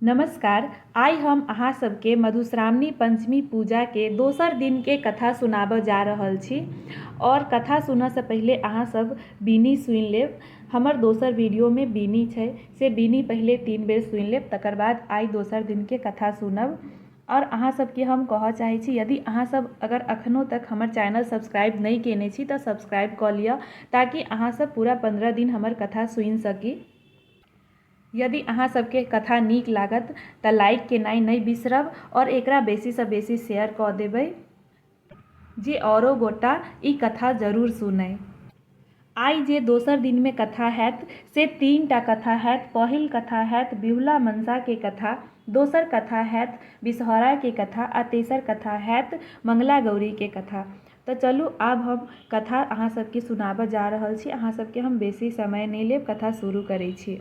नमस्कार, आइ हम अहाँ सबके मधुश्रावणी पंचमी पूजाके दोसर दिनके कथा सुनाबऽ जा रहल छी। आओर कथा सुनऽसँ पहिले अहाँ सब बीनी सुनि लेब। हमर दोसर वीडियोमे बीनी छै, से बीनी पहिले 3 बेर सुनि लेब, तकर बाद आइ दोसर दिनके कथा सुनब। आओर अहाँ सबके हम कहऽ चाहै छी, यदि अहाँ सब अगर अखनो तक हमर चैनल सब्सक्राइब नहि केने छी तऽ सब्सक्राइब कऽ लिअ, ताकि अहाँ सब पूरा 15 दिन हमर कथा सुनि सकी। यदि अहाँ सबके कथा नीक लागत तऽ लाइक केनाइ नहि बिसरब आओर एकरा बेसीसँ बेसी शेयर कऽ देबै, जे औरो गोटा ई कथा जरूर सुनै। आइ जे दोसर दिनमे कथा हैत से 3 टा कथा हैत। पहिल कथा हैत बिहुला मनसाके कथा, दोसर कथा हैत बिसहराके कथा आ तेसर कथा हैत मंगला गौरीके कथा। तऽ चलू आब हम कथा अहाँ सबके सुनाबऽ जा रहल छी। अहाँ सबके हम बेसी समय नहि लेब, कथा शुरू करै छी।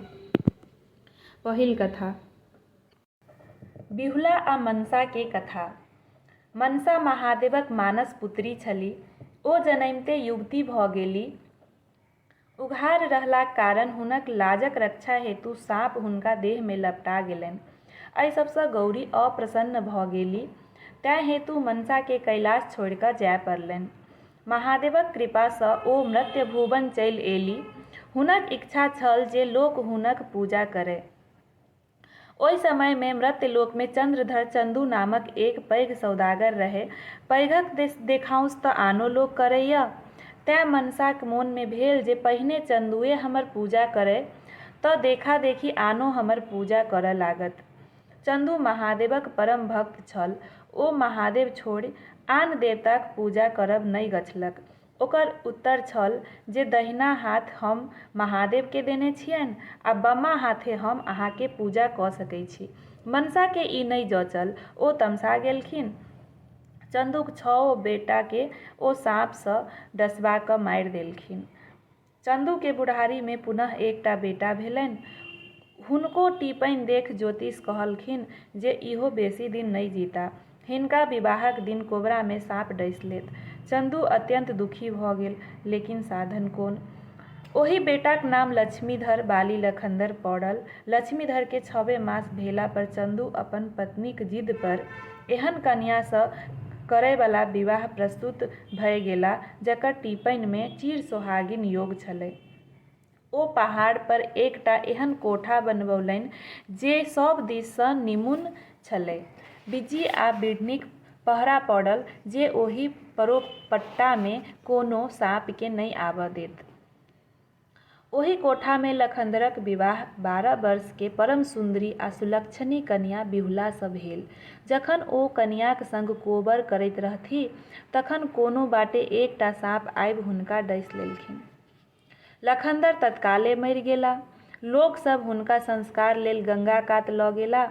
पहिल कथा बिहुला आ मनसाके कथा। मनसा महादेवक मानस पुत्री छली। ओ जनमिते युवती भऽ गेली। उघार रहलाक कारण हुनक लाजक रक्षा हेतु साँप हुनका देहमे लपटा गेलनि। एहि सभसँ गौरी अप्रसन्न भऽ गेली। तेँ हेतु मनसाकेँ कैलाश छोड़ि कऽ जाय पड़लनि। महादेवक कृपासँ ओ मृत्यभुवन चलि एली। हुनक इच्छा छल जे लोक हुनक पूजा करय। ओहि समयमे मृत्यलोकमे चन्द्रधर चन्दू नामक एक पैघ सौदागर रहय। पैघक देखाउँस तँ आनो लोक करैए। तेँ मनसाक मोनमे भेल जे पहिने चन्दूए हमर पूजा करय तँ देखा-देखी आनो हमर पूजा करय लागत। चन्दू महादेवक परम भक्त छल। ओ महादेव छोड़ि आन देवताक पूजा करब नहि गछलक। ओकर उत्तर छल जे दहिना हाथ हम महादेवकेँ देने छियनि आ बामा हाथे हम अहाँकेँ पूजा कऽ सकै छी। मनसाकेँ ई नहि जँचल। ओ तमसा गेलखिन। चन्दूक छओ बेटाकेँ ओ साँपसँ डसबा कऽ मारि देलखिन। चन्दूकेँ बुढ़ारीमे पुनः एकटा बेटा भेलनि। हुनको टीपनि देखि ज्योतिष कहलखिन जे इहो बेसी दिन नहि जीता। हिनका विवाहक दिन कोबरामे साँप डसि लेत। चन्दू अत्यन्त दुखी भऽ गेल, लेकिन साधन कोन? ओहि बेटाक नाम लक्ष्मीधर बाली लखन्दर पड़ल। लक्ष्मीधरकेँ छबे मास भेलापर चन्दू अपन पत्नीक जिदपर एहन कनियाँसँ करयबला विवाह प्रस्तुत भए गेला जकर टीपनिमे चिर सोहागिन योग छलै। ओ पहाड़पर एकटा एहन कोठा बनबौलनि जे सभ दिससँ निमुन्न छलै। बिज्जी आ बिढ़नीक पहरा पड़ल जे ओहि परोपट्टामे कोनो साँपकेँ नहि आबऽ देत। ओहि कोठामे लखन्दरक विवाह 12 वर्षके परम सुन्दरी आ सुलक्षणी कनियाँ बिहुलासँ भेल। जखन ओ कनियाँक संग कोबर करैत रहथि तखन कोनो बाटे एकटा साँप आबि हुनका डसि लेलखिन। लखन्दर तत्काले मरि गेला। लोक सभ हुनका संस्कार लेल गंगा कात लऽ गेला।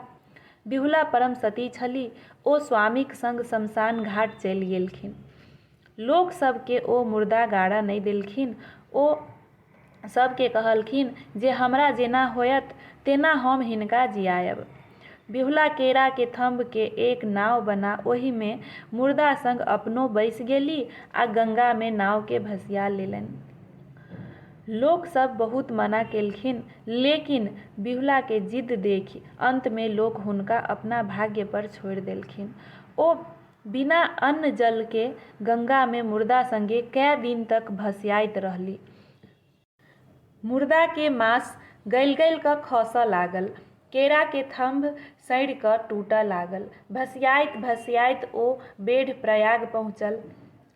बिहुला परम सती छली। ओ स्वामीक संग श्मशान घाट चलि गेलखिन। लोक सभकेँ ओ मुर्दा गाड़ऽ नहि देलखिन। ओ सभकेँ कहलखिन जे हमरा जेना होयत तेना हम हिनका जियायब। बिहुला केरा के थम्भ के एक नाव बना ओहि मे मुर्दा संग अपनो बैसि गेली आ गंगा मे नाव के भसिया लेलनि। लोक सभ बहुत मना केलखिन, लेकिन बिहुला के जिद देखि अंत मे लोक हुनका अपना भाग्य पर छोड़ि देलखिन। ओ बिना अन्न-जल के गंगा मे मुर्दा संगे कए दिन तक भसियाइत रहली। मुर्दा के मांस गलि-गलि कऽ खसऽ लागल। केरा के थम्भ सड़ि कऽ टूटऽ लागल। भसियाइत-भसियाइत ओ बेढ़ प्रयाग पहुँचल।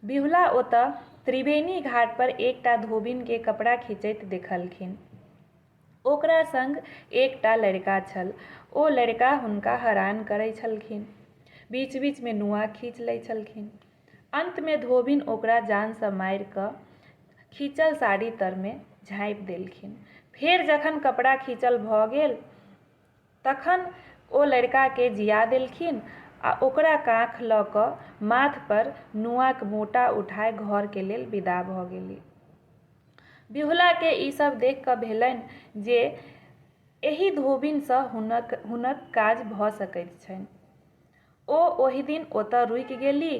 बिहुला ओतऽ त्रिवेणी घाट पर एकटा धोबिन के कपड़ा खींचैत देखलखिन। ओकरा संग एकटा लड़िका छल। ओ लड़िका हुनका हरान करै छलखिन। बीच-बीच मे नुआ खींच लै छलखिन। अंत मे धोबिन ओकरा जान सँ मारि कऽ खींचल साड़ी तर मे झाँपि देलखिन। फेर जखन कपड़ा खींचल भऽ गेल तखन ओ लड़िका केँ जिया देलखिन आ ओकरा काँख लऽ कऽ माथ पर नुआक मोटा उठाय घर के लेल विदा भऽ गेली। बिहुला केँ ई सभ देखि कऽ भेलनि जे एहि धोबिन सँ हुनक काज भऽ सकैत छनि। ओ ओहि दिन ओतऽ रुकि गेली।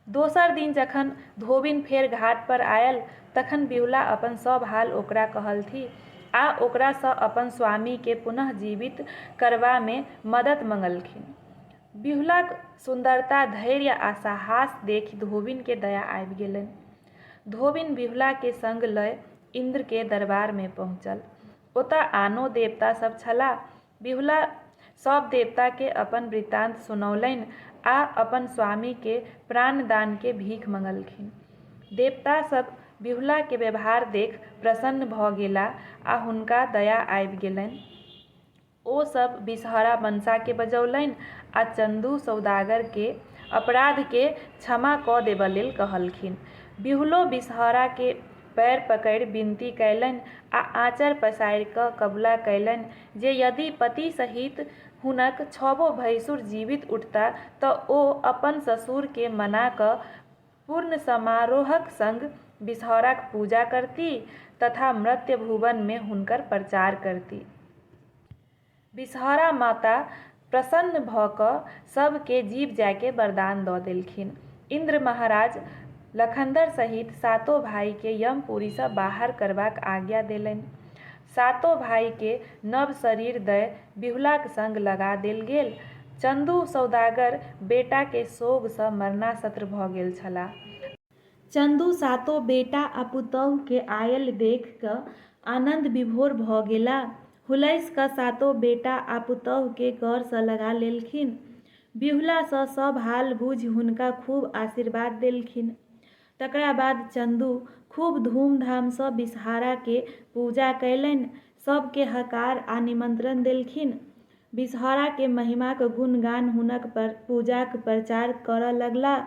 दोसर दिन जखन धोबिन फेर घाट पर आयल तखन बिहुला अपन सभ हाल ओकरा कहलथि। आ ओकरा सँ अपन स्वामी के पुनः जीवित करबा मे मदद मंगलखिन। बिहुलाक सुन्दरता, धैर्य आ साहस देखि धोबिन के दया आबि गेलनि। धोबिन बिहुला के संग लय इन्द्र के दरबार मे पहुँचल। ओतय आनो देवता सब छलाह। बिहुला सब देवता के अपन वृत्तांत सुनौलनि आ अपन स्वामी के प्राणदान के भीख मंगलखिन। देवता सब बिहुला के व्यवहार देख प्रसन्न भ गेलाह आ हुनका दया आबि गेलनि। ओ सब बिसहरा मनसा के बजौलनि आ चन्दू सौदागर के अपराध के क्षमा क देबय लेल कहलखिन। बिहुलो बिसहरा के पैर पकड़ि विनती कयलनि आ आँचर पसारि क कबुला कयलनि जे यदि पति सहित हुनक छबो भैंसुर जीवित उठता त ओ अपन ससुर के मना क पूर्ण समारोहक संग बिसहराक पूजा करती तथा मर्त्यभुवन मे हुनकर प्रचार करती। बिसहरा माता प्रसन्न भ क सब के जीब जाय के वरदान द देलखिन। इन्द्र महाराज लखन्दर सहित सातो भाई के यमपुरी सँ बाहर करबाक आज्ञा देलनि। सातो भाई के नव शरीर दय बिहुलाक संग लगा देल गेल। चन्दू सौदागर बेटा के सोग सँ मरनासत्र भ गेल छलाह। चन्दू सातो बेटा आ पुतहु के आयल देखि क आनन्द विभोर भ गेलाह। हुलसि क सातो बेटा आ पुतहु के गर सँ लगा लेलखिन। बिहुला सँ सब हाल बूझि हुनका खूब आशीर्वाद देलखिन। तकरा बाद चन्दू खूब धूमधाम सँ बिसहारा के पूजा कयलनि। सब के हकार आ निमंत्रण देलखिन। बिसहरा के महिमाक गुणगान हुनक पूजाक प्रचार करय लगलाह।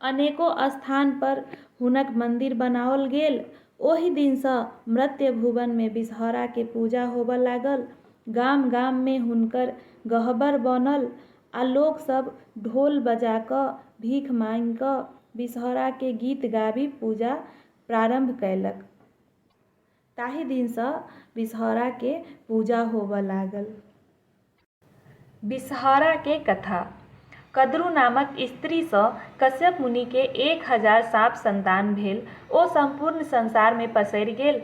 अनेको स्थान पर हुनक मंदिर बनाओल गेल। ओहि दिन सँ मर्त्यभुवन मे बिसहरा के पूजा होबय लागल। गाम-गाम मे हुनकर गहबर बनल आ लोक सब ढोल बजा क भीख मांगि क बिसहरा के गीत गाबि पूजा प्रारंभ कयलक। ताहि दिन सँ बिसहरा के पूजा होबय लागल। बिसहरा के कथा। कद्रू नामक स्त्री सँ कश्यप मुनि के 1000 साँप संतान भेल। ओ सम्पूर्ण संसार मे पसरि गेल।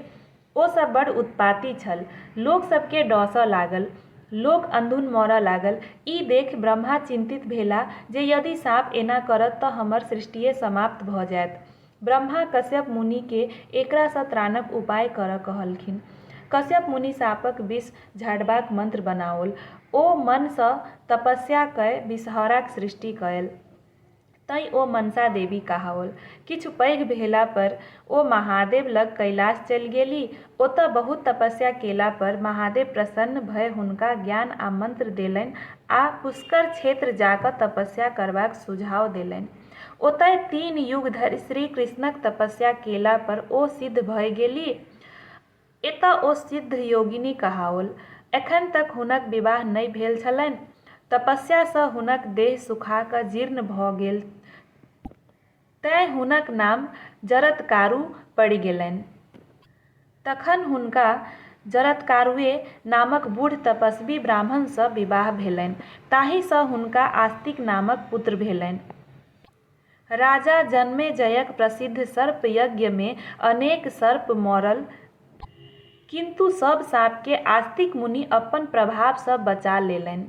ओ सब बड़ उत्पाती छल। लोक सब केँ डँसय लागल। लोक अनधुन मरय लागल। ई देखि ब्रह्मा चिन्तित भेलाह जे यदि साँप एना करत त हमर सृष्टिये समाप्त भ जायत। ब्रह्मा कश्यप मुनि केँ एकरा सँ त्राणक उपाय करय कहलखिन। कश्यप मुनि साँपक विष झाड़बाक मंत्र बनाओल। ओ मन सँ तपस्या कय विषहराक सृष्टि कयल। तैं ओ मनसा देवी कहाओल। किछु पैघ भेला पर ओ महादेव लग कैलाश चलि गेली। ओतय बहुत तपस्या केला पर महादेव प्रसन्न भय हुनका ज्ञान आ मंत्र देलनि आ पुष्कर क्षेत्र जा क तपस्या करबाक सुझाव देलनि। ओतय 3 युग धरि श्रीकृष्णक तपस्या केला पर ओ सिद्ध भय गेली। एतय ओ सिद्ध योगिनी कहाओल। एखन तक हुनक विवाह नहि भेल छलनि। तपस्या सँ हुनक देह सुखा क जीर्ण भ गेल तैं हुनक नाम जरत्कारु पड़ि गेलनि। तखन हुनका जरत्कारुए नामक बूढ़ तपस्वी ब्राह्मण सँ विवाह भेलनि। ताहि सँ हुनका आस्तिक नामक पुत्र भेलनि। राजा जनमेजयक प्रसिद्ध सर्प-यज्ञ मे अनेक सर्प मरल किन्तु सब साँप केँ आस्तिक मुनि अपन प्रभाव सँ बचा लेलनि।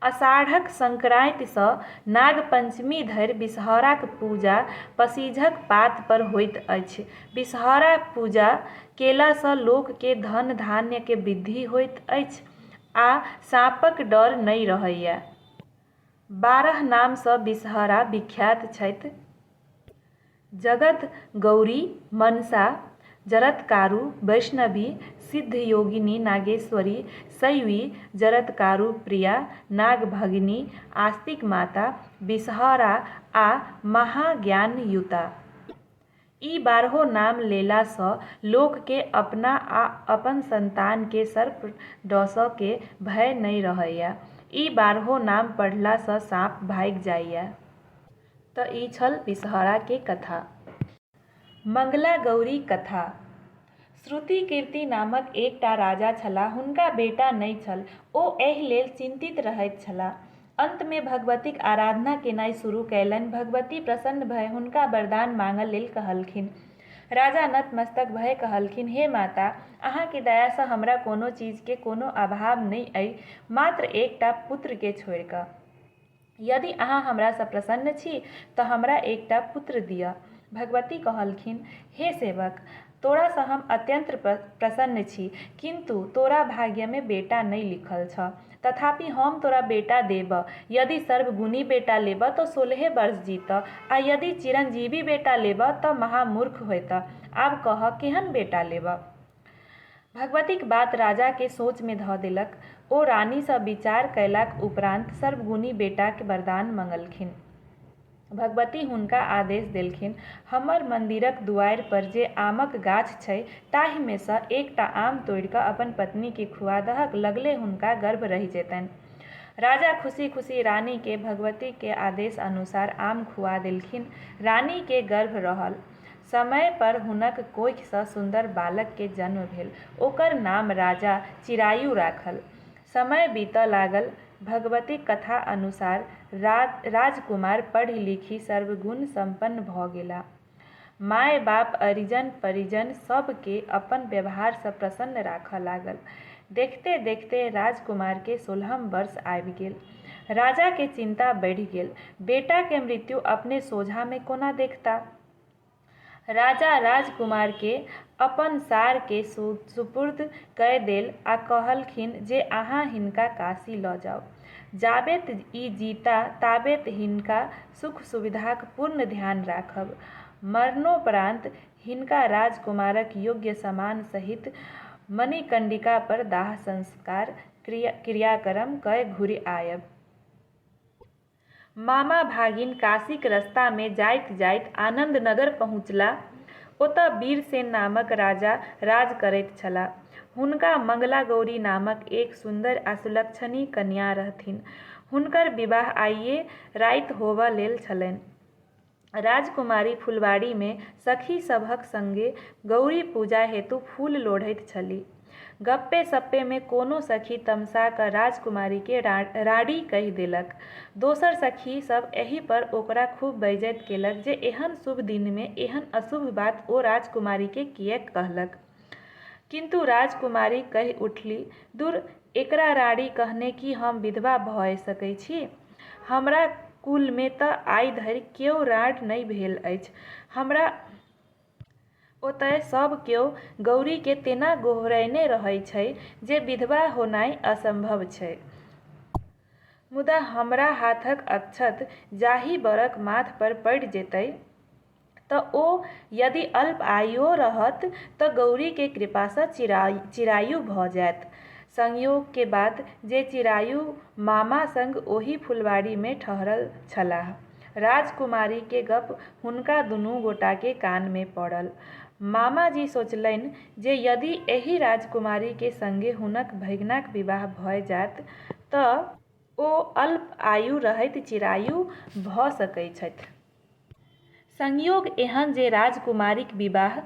अषाढ़क संक्रांति सँ नागपंचमी धरि बिसहराक पूजा पसीझक पात पर होइत अछि। बिसहरा पूजा केला सँ लोक के धन-धान्य के वृद्धि होइत अछि आ साँपक डर नै रहैए। 12 नाम सँ बिसहरा विख्यात छथि। जगत गौरी, मनसा, जरत्कारु, वैष्णवी, सिद्धयोगिनी, नागेश्वरी, शैवी, जरत्कारु प्रिया, नागभगिनी, आस्तिक माता, बिसहरा आ महाज्ञानयुता। ई बारहो नाम लेला सँ लोक के अपना आ अपन संतान के सर्प डँसऽ के भय नै रहैए। ई बारहो नाम पढ़ला सँ साँप भागि जाइए। त ई छल बिसहरा के कथा। मंगला गौरी कथा। श्रुतिकीर्ति नामक एकटा राजा छलाह। हुनका बेटा नहि छल। ओ एहि लेल चिंतित रहैत छलाह। अंत मे भगवतीक आराधना केनाइ शुरू कएलनि। भगवती प्रसन्न भए हुनका वरदान मांगय लेल कहलखिन। राजा नतमस्तक भए कहलखिन, हे माता, अहाँके दयासँ हमरा कोनो चीजके कोनो अभाव नहि अइ, मात्र एकटा पुत्रके छोड़ि कऽ। यदि अहाँ हमरासँ प्रसन्न छी तऽ हमरा एकटा पुत्र दिअ। भगवती कहलखिन, हे सेवक, तोरासँ हम अत्यन्त प्रसन्न छी, किन्तु तोरा भाग्यमे बेटा नहि लिखल छह। तथापि हम तोरा बेटा देबह। यदि सर्वगुणी बेटा लेबह तऽ 16 वर्ष जीतह आ यदि चिरंजीवी बेटा लेबह तऽ महामूर्ख होयतह। आब कहह, केहन बेटा लेबह? भगवतीक बात राजाकेँ सोचमे धऽ देलक। ओ रानीसँ विचार कयलाक उपरान्त सर्वगुणी बेटाक वरदान मँगलखिन। भगवती हुनका आदेश देलखिन, हमर मन्दिरक दुआरि पर जे आमक गाछ छै ताहिमेसँ एकटा आम तोड़ि कऽ अपन पत्नीकेँ खुआ दहक, लगले हुनका गर्भ रहि जेतनि। राजा खुशी-खुशी रानीकेँ भगवतीक आदेश अनुसार आम खुआ देलखिन। रानीकेँ गर्भ रहल। समय पर हुनक कोखिसँ सुन्दर बालक के जन्म भेल। ओकर नाम राजा चिरायु राखल। समय बीतय लागल। भगवतीक कथा अनुसार राजकुमार पढ़ि-लिखि सर्वगुण सम्पन्न भऽ गेलाह। माय-बाप, अरिजन-परिजन सभ केँ अपन व्यवहारसँ प्रसन्न राखय लागल। देखिते-देखिते राजकुमार के सोलहम वर्ष आबि गेल। राजा के चिन्ता बढ़ि गेल। बेटा के मृत्यु अपने सोझाँ मे कोना देखता? राजा राजकुमार के अपन सार के सुपुर्द कय देल आ कहलखिन जे अहाँ हिनका काशी ल जाउ। जाबेत ई जीता ताबेत हिनका सुख-सुविधाक पूर्ण ध्यान राखब। मरणोपरान्त हिनका राजकुमारक योग्य समान सहित मणिकर्णिका पर दाह संस्कार क्रियाकर्म कय घुरि आयब। मामा भागिन काशीक रस्तामे जाइत-जाइत आनन्दनगर पहुँचलाह। ओतय वीरसेन नामक राजा राज करैत छलाह। हुनका मंगलागौरी नामक एक सुन्दरि आ सुलक्षणी कन्या रहथिन। हुनकर विवाह आइये राति होबय लेल छलनि। राजकुमारी फुलबाड़ीमे सखी सभक संगे गौरी पूजा हेतु फूल लोढ़ैत छलीह। गप्पे-सप्पेमे कोनो सखी तमसा क राजकुमारीकेँ राँड़ी कहि देलक। दोसर सखी सभ एहिपर ओकरा खूब बेइज्जत केलक जे एहन शुभ दिनमे एहन अशुभ बात ओ राजकुमारीकेँ किएक कहलक। किन्तु राजकुमारी कहि उठलीह, दुर, एकरा राँड़ी कहने की हम विधवा भए सकै छी? हमरा कुलमे तँ आइ धरि केओ राँड़ नहि भेल अछि। हमरा ओतए सभ केओ गौरीकेँ तेना गोहरयने रहै छै जे विधवा होनाइ असम्भव छै। मुदा हमरा हाथक अक्षत जाहि वरक माथ पर पड़ि जेतै तँ ओ यदि अल्प आयुओ रहत तँ गौरीक कृपासँ चिरायु भऽ जाएत। संयोगक बात जे चिरायु मामा संग ओही फुलबाड़ीमे ठहरल छलाह। राजकुमारीक गप्प हुनका दुनू गोटाक कानमे पड़ल। मामाजी सोचलनि जे यदि एहि राजकुमारीक संगे हुनक भगिनाक विवाह भए जायत तँ ओ अल्प आयु रहैत चिरायु भऽ सकै छथि। संयोग एहन जे राजकुमारीक विवाह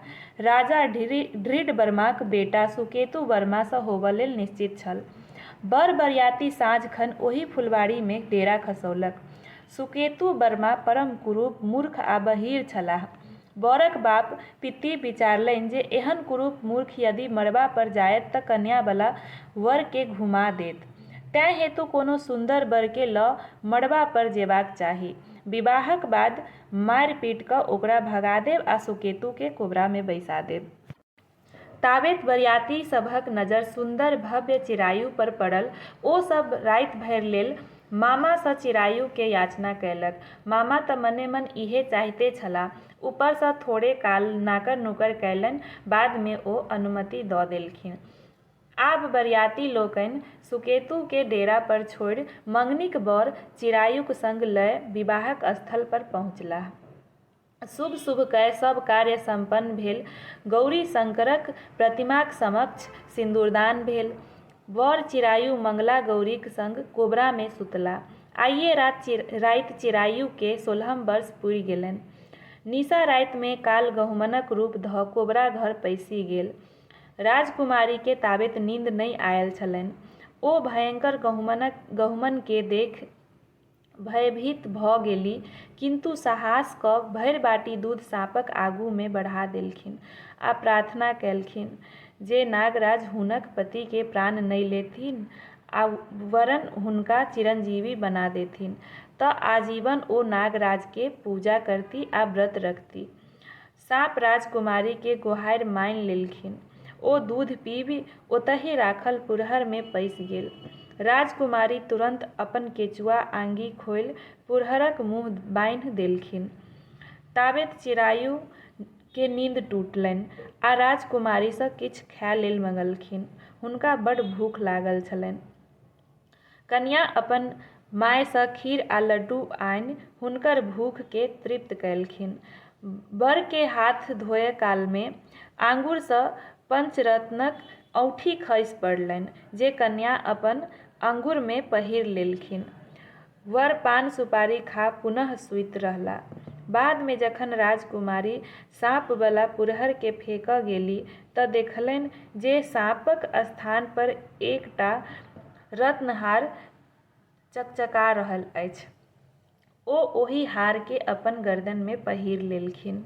राजा ढ्रिडवर्माक बेटा सुकेतु वर्मासँ होबय लेल निश्चित छल। वर-बरियाती साँझ खन ओही फुलबाड़ीमे डेरा खसौलक। सुकेतु वर्मा परम कुरूप, मूर्ख आ बहीर छलाह। वरक बाप-पित्ती विचारलनि जे एहन कुरूप मूर्ख यदि मड़बा पर जायत तँ कन्याबला वरकेँ घुमा देत। तेँ हेतु कोनो सुन्दर वरकेँ ल मड़बा पर जेबाक चाही। विवाहक बाद मारि-पीटि क ओकरा भगा देब आ सुकेतुकेँ कोबरामे बैसा देब। ताबेत बरियाती सबहक नजर सुन्दर भव्य चिरायु पर पड़ल। ओ सब राति भरि लेल मामा सँ चिरायु के याचना कयलक। मामा त मने-मन इएह चाहिते छलाह। ऊपर सँ थोड़े काल नाकर-नुकर कयलनि। बाद मे ओ अनुमति द देलखिन। आब बरियाती लोकनि सुकेतु केँ डेरा पर छोड़ि मँगनीक वर चिरायुक संग लय विवाहक स्थल पर पहुँचलाह। शुभ-शुभ कय सब कार्य सम्पन्न भेल। गौरी-शंकरक प्रतिमाक समक्ष सिन्दूरदान भेल। वर चिरायु मंगला-गौरीक संग कोबरा मे सुतला। आइये राति चिरायु केँ सोलहम वर्ष पुरि गेलनि। निशा राति मे काल गहुमनक रूप ध कोबरा घर पैसि गेल। राजकुमारी केँ ताबेत नींद नहि आयल छलनि। ओ भयंकर गहुमन केँ देखि भयभीत भऽ गेली, किन्तु साहस कऽ भरि बाटी दूध साँपक आगू मे बढ़ा देलखिन आ प्रार्थना कएलखिन जे नागराज हुनक पति के प्राण नै लेथिन आ वरन् हुनका चिरंजीवी बना देथिन तऽ आजीवन ओ नागराज के पूजा करती आ व्रत रखती। साँप राजकुमारी के गोहारि मानि लेलखिन। ओ दूध पीबि ओतहि राखल पुरहर मे पैसि गेल। राजकुमारी तुरन्त अपन केचुआ आंगी खोलि पुरहरक मुँह बान्हि देलखिन। ताबेत चिरायु के नींद टूटलनि आ राजकुमारी सँ किछु खाय लेल मँगलखिन। हुनका बड्ड भूख लागल छलनि। कनियाँ अपन माय सँ खीर आ लड्डू आनि हुनकर भूख के तृप्त कएलखिन। वर के हाथ धोअय काल मे आंगुर सँ पंचरत्नक औंठी खसि पड़लनि जे कन्या अपन आंगुर मे पहिर लेलखिन। वर पान-सुपारी खा पुनः सूति रहला। बाद मे जखन राजकुमारी साँपबला पुरहर के फेकऽ गेली तऽ देखलनि जे साँपक स्थान पर एक टा रत्नहार चकचका रहल अछि। ओ ओहि हार के अपन गरदनि मे पहिर लेलखिन।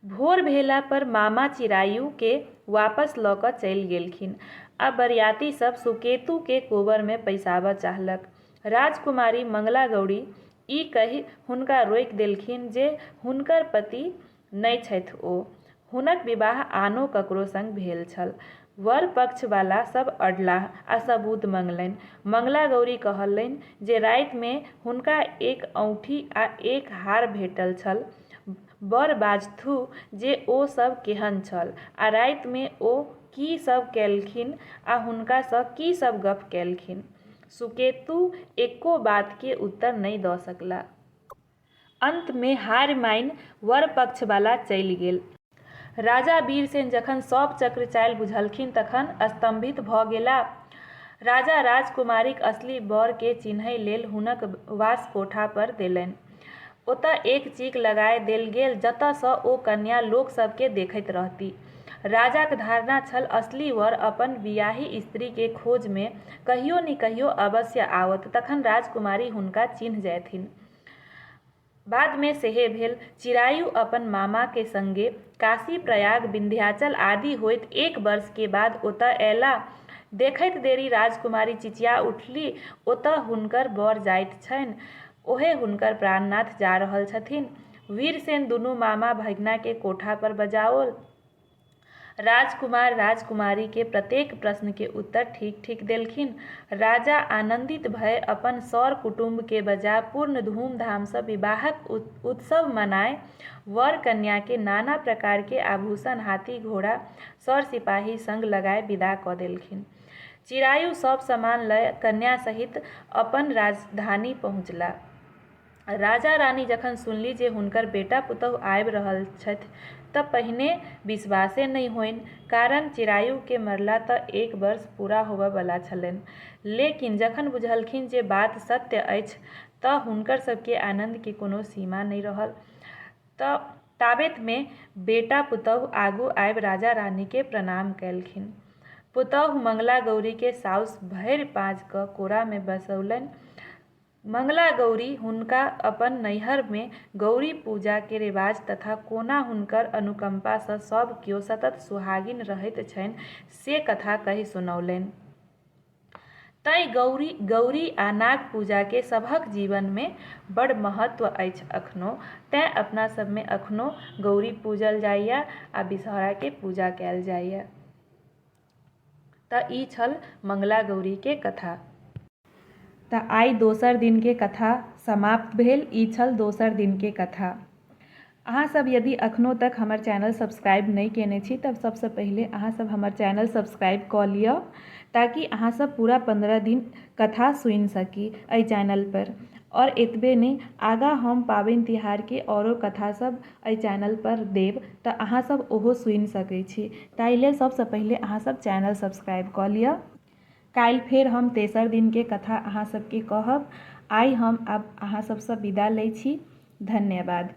भोर भेला पर मामा चिरायु के वापस लऽ कऽ चलि गेलखिन आ बरियाती सभ सुकेतु के कोबर मे पैसाबऽ चाहलक। राजकुमारी मंगला गौरी ई कहि हुनका रोकि देलखिन जे हुनकर पति नहि छथि ओ। हुनक विवाह आनो ककरो संग भेल छल। वर पक्ष बला सभ अडलाह आ सबूत मंगलनि। मंगला गौरी कहलनि जे राति मे हुनका एक औंठी आ एक हार भेटल छल। वर बाजथु जे ओ सभ केहन छल आ राति मे ओ की सभ कएलखिन आ हुनका सँ की सभ गप्प कएलखिन। सुकेतु एको बात के उत्तर नहि दऽ सकला। अन्त मे हारि मानि वर पक्ष बला चलि गेल। राजा वीरसेन जखन सभ चक्र-चालि बुझलखिन तखन स्तम्भित भऽ गेला। राजा राजकुमारीक असली वर केँ चिन्हय लेल हुनक वास कोठा पर देलनि। ओतय एक चीक लगाय देल गेल जतय सँ ओ कन्या लोक सभ केँ देखैत रहती। राजाक धारणा छल असली वर अपन बियाही स्त्री के खोज मे कहियो नि कहियो अवश्य आओत तखन राजकुमारी हुनका चिन्ह जयथिन। बाद मे सेहे भेल। चिरायु अपन मामा के संगे काशी, प्रयाग, विंध्याचल आदि होइत एक वर्ष के बाद ओतय अयला। देखैत देरी राजकुमारी चिचिया उठली ओतय हुनकर वर जाइत छनि। ओएह हुनकर प्राणनाथ जा रहल छथिन। वीरसेन दुनू मामा भगिना के कोठा पर बजाओल। राजकुमार राजकुमारी के प्रत्येक प्रश्न के उत्तर ठीक-ठीक देलखिन। राजा आनन्दित भय अपन सर-कुटुम्ब के बजा पूर्ण धूम-धाम सँ विवाहक उत्सव मनाय वर-कन्या के नाना प्रकार के आभूषण, हाथी-घोड़ा, सर-सिपाही संग लगाय विदा कऽ देलखिन। चिरायु सब सामान लय कन्या सहित अपन राजधानी पहुँचला। राजा-रानी जखन सुनली जे हुनकर बेटा-पुतहु आबि रहल छथि त पहिने विश्वासे नहि होइन, कारण चिरायु के मरला त एक वर्ष पूरा होबय बला छलनि। लेकिन जखन बुझलखिन जे बात सत्य अछि त हुनकर सबके आनंद के कोनो सीमा नहि रहल। त ताबेत मे बेटा-पुतहु आगू आबि राजा-रानी के प्रणाम कएलखिन। पुतहु मंगला गौरी के साउस भरि पाँज क कोरा मे बैसौलनि। मंगला गौरी हुनका अपन नैहर मे गौरी पूजा के रिवाज तथा कोना हुनकर अनुकंपा सँ सब कियो सतत सुहागिन रहैत छनि से कथा कहि सुनौलनि। तैं गौरी गौरी आ नाग पूजा के सबहक जीवन मे बड़ महत्व अछि अखनो। तैं अपना सब मे अखनो गौरी पूजल जाइया आ विषहरा के पूजा कयल जाइया। तऽ ई छल मंगला गौरी के कथा। तऽ आइ दोसर दिनके कथा समाप्त भेल। ई छल दोसर दिनके कथा। अहाँ सब यदि अखनो तक हमर चैनल सब्सक्राइब नहि केने छी तऽ सबसँ पहिले अहाँ सब हमर चैनल सब्सक्राइब कऽ लिअ ताकि अहाँ सब पूरा 15 दिन कथा सुनि सकी एहि चैनल पर। आओर एतबे नहि, आगाँ हम पाबनि तिहारके आओरो कथा सब एहि चैनल पर देब तऽ अहाँ सब ओहो सुनि सकै छी। ताहि लेल सबसँ पहिले अहाँ सब चैनल सब्सक्राइब कऽ लिअ। काल्हि फेर हम तेसर दिनके कथा अहाँ सबके कहब। आइ हम आब अहाँ सबसँ विदा लै छी। धन्यवाद।